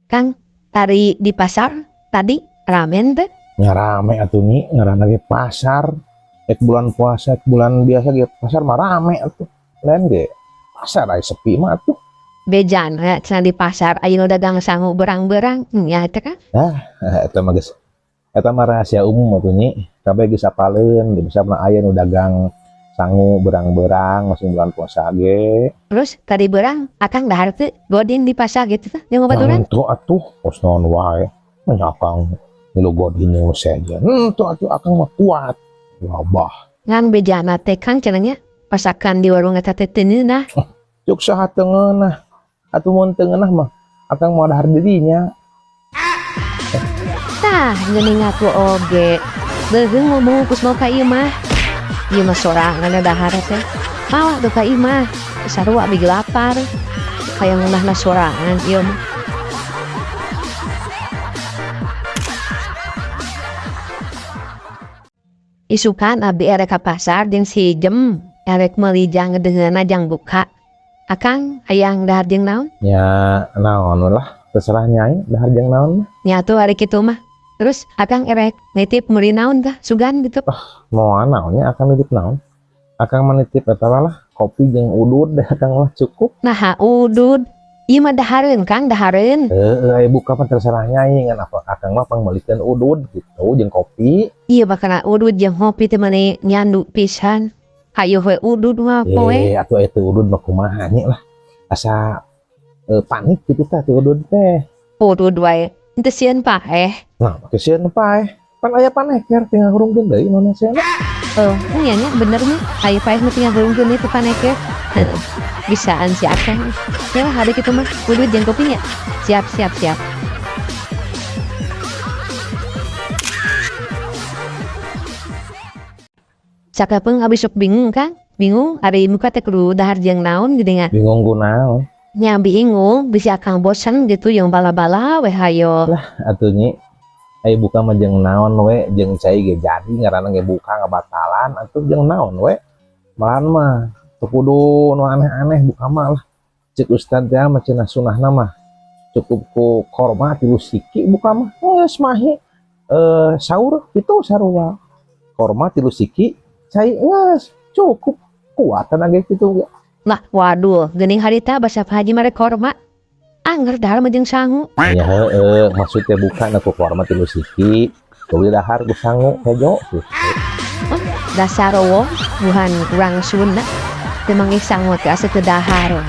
Kang, tadi di pasar tadi ramen teh? Nya rame atuh Nyi, ngaranna ge pasar. Ek bulan puasa, ek bulan biasa ge pasar mah rame atuh. Lain ge pasar aya sepi mah atuh. Bejan ya, cenah di pasar aya nu dagang sangu berang-berang nya teh Kang. Eta mah geus eta mah rahasia umum atuh Nyi. Kabeh geus apaleun, di pasar mah aya nu dagang sangu berang-berang masih bulan puasa ge. Terus tadi berang akang dahar teu godin di pasar gitu teh jeung babaturan? Henteu atuh, kos naon wae. Nya akang milu godin jeung sejen. Henteu atuh akang mah kuat. Wabah. Ngan bejana teh Kang cenah nya pasakan di warung eta teh teu ngeunah. Cuk saha teu ngeunah. Atuh mun teu ngeunah mah akang moal dahar di dinya. Tah geuning aku oge. Beuheung ngomong kus mau ka ieu mah. Ieu mah sorangan dahar teh. Mawa tuh ka ieu mah. Sarua bigi lapar. Hayang ngeunahna sorangan ieu mah. Isukan abdi erek ka pasar jeung si Jem erek meuli jang ngedeungeunna jang buka. Akang hayang dahar jeung naon? Nya naon lah, terserah nyai dahar jeung naon mah. Nya atuh ari kitu mah. Terus akang erek nitip meuli naon tah sugan gitu. Ah, moal naonnya akang nitip naon? Akang mah nitip eta lah kopi jeung udud deh akang mah cukup. Naha udud. Ieu mah dahareun Kang, dahareun. Heeh, aya buka mah terserah nyai ngan apa akang mah pangmeulikeun udud gitu jeung kopi. Ieu mah kana udud jeung kopi teh mani nyandu pisan. Hayu we udud mah poe. Atuh aya teu udud mah kumaha nya lah. Asa panik gitu tah teu udud teh. Udud wae. Henteu sieun paeh. Nah, make sieun paeh. Pan aya paneker tinggal hurungkeun deui mana sieun. Oh, nya nya bener nya. Aya paeh mah tinggal hurungkeun itu paneker. Bisaan si akang. Ya lah hari kitu mah udud jeung kopinya. Siap siap siap. Cakapeung abis sok bingung Kang. Bingung ari muka teh kudu dahar jeung naon geuningan. Bingung ku naon? Nya bingung bisi akang bosen gitu jeung bala-bala we hayo. Lah atuh Nyi, aya buka mah jeung naon we jeung cai ge jadi ngaranna ge buka ngabatalan atuh jeung naon we. Malahan mah teu kudu nu aneh-aneh buka mah lah. Cek ustad teh mah cenah sunahna mah cukup ku korma tilu siki buka mah geus mahi sahur kitu sarua. Korma tilu siki cai geus cukup kuat tenaga kitu ge. Lah waduh geuning harita basa Pak Haji mah korma. Angger dahar mah jeung sangu. Ya heeh, maksudnya buka na ku korma tilu siki, tuluy dahar ku sangu hejo gitu. Oh, dasar wong buhan kurang sunna. Teu manggih sangu teh asa teu dahar.